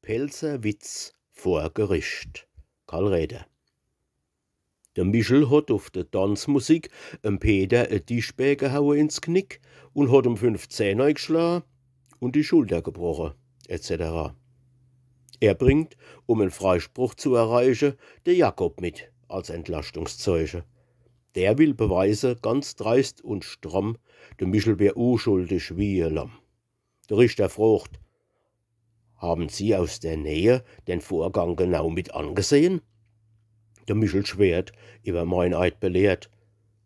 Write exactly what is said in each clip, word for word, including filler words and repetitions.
Pälzer Witz vor Gericht. Karl Räder. De Michel hot uf de Danzmusik em Peter e Dischbää gehaue ins Gnick un hot em fünf Zäh neigschla un die Schulter gebroche, et cetera. Er bringt, um en Freispruch zu erreiche, de Jakob mit als Entlaschtungszeuge. Der will beweise, ganz dreist un stramm, de Michel wär uschuldig wie e Lamm. De Richter frocht: „Haben Sie aus der Nähe den Vorgang genau mit angesehen?“ De Michel schwert, iwwer Meineid belehrt: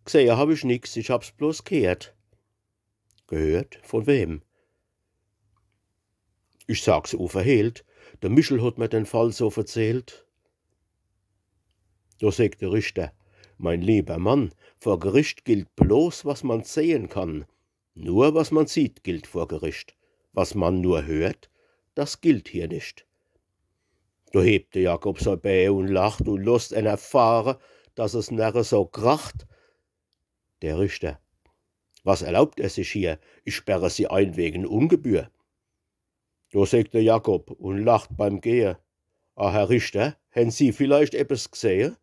„Gsehe hab ich nix, ich hab's bloß gheert.“ „Gehört? Von wem?“ „Ich sag's uverhehlt, de Michel hot mer den Fall so verzählt.“ Do secht de Richter: „Mein lieber Mann, vor Gericht gilt bloß, was man sehen kann. Nur was man sieht, gilt vor Gericht. Was man nur hört, das gilt hier nicht.“ Do hebt de Jakob sei Bää un lacht un losst en erfahre, dass es närre so kracht. Der Richter: „Was erlaubt er sich hier? Ich sperre Sie ein wegen Ungebühr.“ Do secht de Jakob un lacht beim Gehe: „Ah, Herr Richter, hänn Sie vielleicht eppes gsehe?“